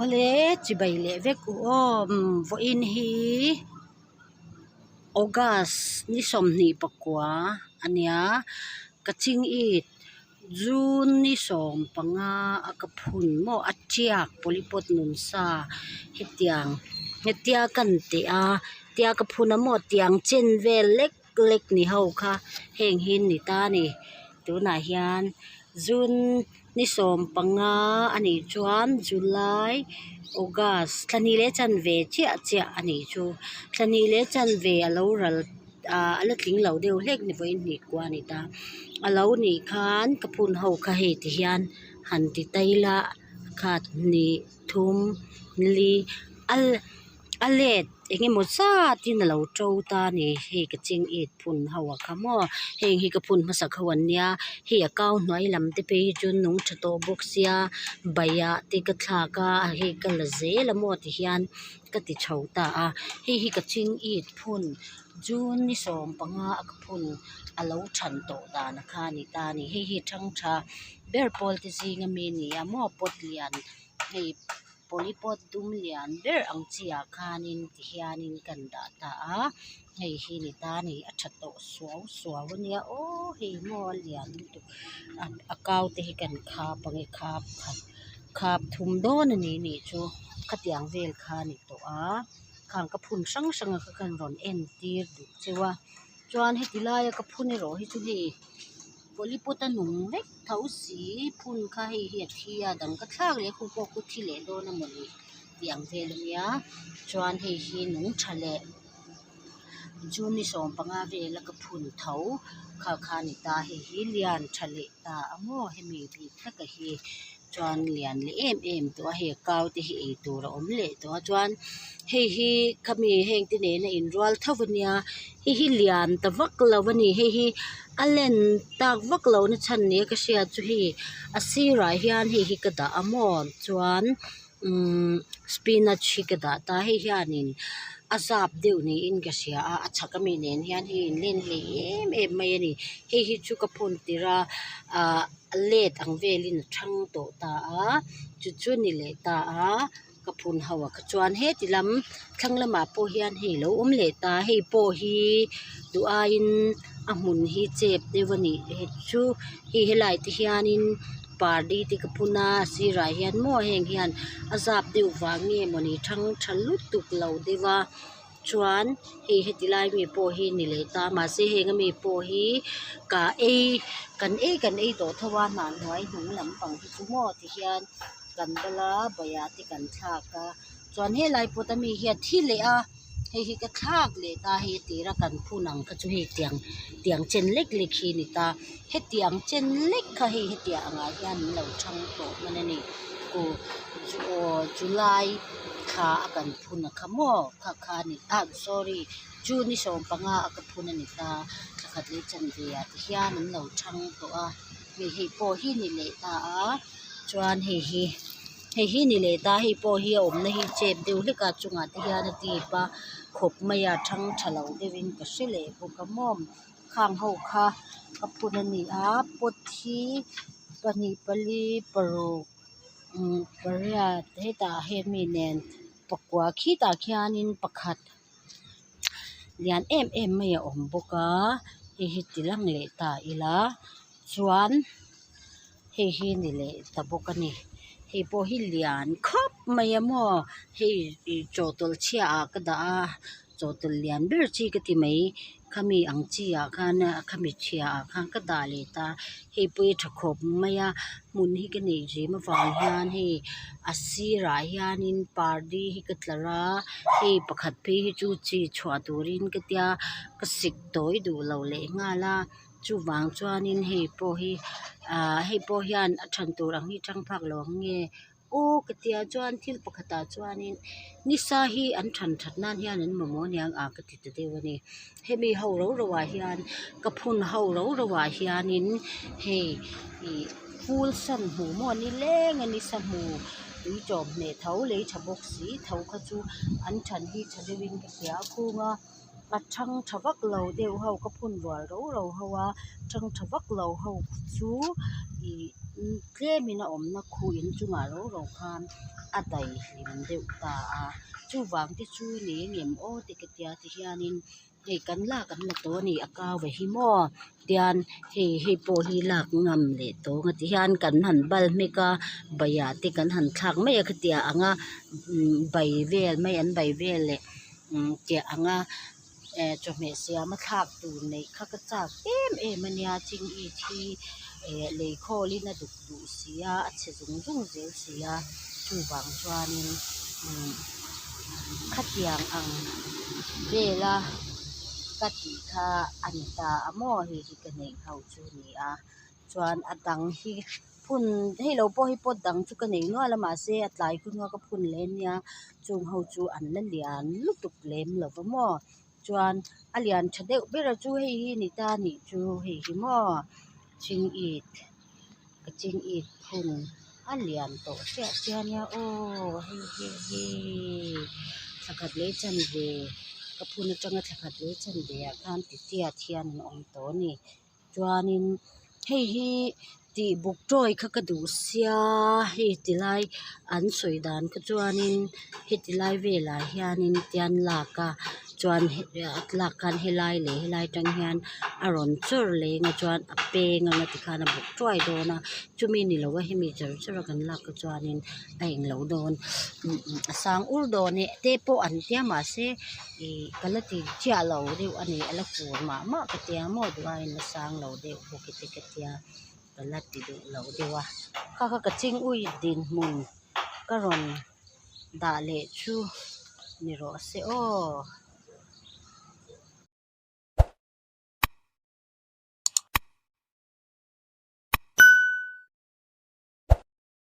Awle chibai leh vek u aw vawiin hi August ni 24 a nia ka ching it June ni 15 a ka phun maw a tiak polypod nun sa hetiang hetia kan teh a tia ka phun a maw tiang chen vel lek lek ni ho kha heng hi an ni ta a ni tunah hian June ni 15 a nih chuan July August thla hnih leh chanve chiah chiah a nih chu thla hnih leh chanve a lo ral ah a la tling lo deuh hlek ni vawiin hnih kua a ni ta a lo nih khan ka phun ho kha hei ti hian han ti ta ila khat hnih thum li a a let eng emaw zat in a lo to ta a ni hei ka ching it phun ho a kha maw heng hi ka phun hmasak ho an nia hei a kau hnuai lam te phei hi chu nung tha tawh bawk sia baiah te ka thlak a hei ka la zel a maw ti hian ka ti chho ta a hei hi ka ching it phun June ni 15 a ka phun a lo than tawh dan a kha a ni ta a ni hei hi thang tha ber pawl te zing ami a ni a maw pot lian hei polypod dum lian ber ang chi ah khanin tihianin kan dah ta a hei hi ni ta a ni a tha tawh suau suau a nia aw hei maw a lian lutuk a kau te hi kan khap ang e khap khat khap thum dawn a ni nih chu khatiang vel kha a ni tawh a khang ka phun hrang hrang a kha khan rawn en tir duh cheu a chuan heti laia ka phun erawh hi chu hei polypod a nung vek tho si phun kha hei hi a thi a dang ka thlak leh a khu pawh khu thi leh dawn a mawni tih ang vel a nia chuan hei hi nung tha leh June ni 15 vela ka phun tho kha kha a ni ta hei hi lian tha leh ta a maw hemi bik hlek a hi chuan lian leh em em tawh a hei a kau te hi eitur a awm leh tawh a chuan hei hi khami heng te nena inrual tho ania hei hi lian ta vak lo a ni hei hi a len tak vak lo na chhan ni a ka hriat chu hei a sirah hian hei hi ka dah a maw chuan umm spinach hi ka dah ta hei hianin a zap deuh niin ka hria a a chhak ami nen hian hei in len hleih em em mai a ni hei hi chu ka phun tirh a ah a let ang velin a thang tawh ta a chu chu ni leh ta a ka phun ho ah kha chuan heti lam thlang lamah pawh hian hei a lo awm leh ta hei pawh hi duh aiin a hmun hi chep deuh a nih hei chu hei helai te hianin pardi te ka phun a a sirah hian maw heng hian a zap deuh vang nge mawni thang tha lutuk lo deuh a chuan hei heti lai mi pawh hi ni leh ta mahse heng ami pawh hi ka ei kan ei kan ei tawh tho a hnah hnuai hnung lampang hi chu maw ti hian kan bal a bawih ah te kan thlak a chuan helai pawt ami hi a thi leh a hei hi ka thlak leh ta hei a tira kan phun ang kha chu hei tiang tiang chen lek lek hi a ni ta hetiang chen lek kha hei hetiang angah hian an lo thang tawh hman a ni aw July thla a kan phun a kha maw kha kha a ni ah sorry June ni 15 a ka phun a ni ta thla khat leh chanve ah te hian an lo thang tawh a hei hei pawh hi ni leh ta a chuan hei hi hei hi ni leh ta hei pawh hi a awmna hi chep deuh hlek a chungah te hian a dip a khawp mai a thang tha lo deuhin ka hre leh bawk a maw khang ho kha ka phun a ni a pot hi pahnih pali paruk umm pariat hetah hemi nen pakua khitah khianin pakhat lian em em mai a awm bawk a hei hi ti lang leh ta ila chuan hei hi ni leh ta bawk a ni hei pawh hi lian khawp mai a maw hei ih chawhtawlh chhia ah ka dah a chawhtawlh lian ber chi ka ti mai khami ang chi ah khan khami chhia ah khan ka dah leh ta hei pawh hi a tha khawp mai a hmun hi ka neih zim avang hian hei a sirah hianin pardi hi ka tlar a hei pakhat phei hi chu chi chhuah turin ka tia ka sik tawi duh lo leh nghal a chuvang chuanin hei pawh hi ah hei pawh hian a than tur ang hi chang phak lo ang nge aw ka tia chuan thil pakhatah chuanin nisa hi an than that nan hian an mamawh aniang ah ka ti ta deuh a ni hemi ho ro ro ah hian ka phun ho ro ro ah hianin hei ih phul san hmu maw nileng a nisa hmu tui tawm hneh tho lei tha bawk si tho kha chu an than hi tha deuhin ka hria a khung a a thang tha vak lo deuh ho ka phun rual ro ro ho a thang tha vak lo ho chu. Ih tlemin a awmna khu inchungah ro ro khan a daihlim deuh ta a chuvang te chu ni ngem aw te ka tia tihianin hei kan lak an la tawh a ni a kau ve hi maw tian hei hei pawh hi lak ngam leh tawng a tihian kan han bal hmek a bai ah te kan han thlak mai a khatiang ang a imm bai vel mai an bai vel leh imm tiang ang a eh chawhmeh siam a thlak tur neih kha ka chak em em a nia chingit hi eh lei khawl in a duk duh si a a chhe zung zung zel si a chuvang chuanin umm khatiang ang vela ka tih kha a ni ta a maw hei hi ka neih ho chu a ni a chuan a dang hi phun hei lo pawh hi pot dang chu ka nei nual a mahse a tlai hun a ka phun leh ania chung ho chu an la lian lutuk lem lo va maw chuan a lian tha deuh ber a chu hei hi a ni ta a nih chu hei hi maw chingit ka chingit phun a lian tawh hriah sia nia aw hei hi hei thla khat leh chanve ka phun atanga thla khat leh chanve ah khan ti tiat hian an awm tawh a ni. Chuanin hei hi tih buk tawi kha ka duh sia hei ti lai an sawi dan kha chuanin heti lai velah hianin tian lak a chuan lak khan helai leh helai atang hian a rawn chawr leng a chuan a peng anga tikhan a buk tuai dawn a chumi ni lo a hemi char char a kan lak kha chuanin a englo dawn a sang ur dawn e te pawh an tia mahse. Ih ka la ti chiah lo deuh a ni a la fur mah mah ka tia maw duh aiin la sang lo deuh bawk i te ka tia ka la ti duh lo deuh a kha kha ka ching ui dinhmun ka rawn dah leh chu ni rawh se aw.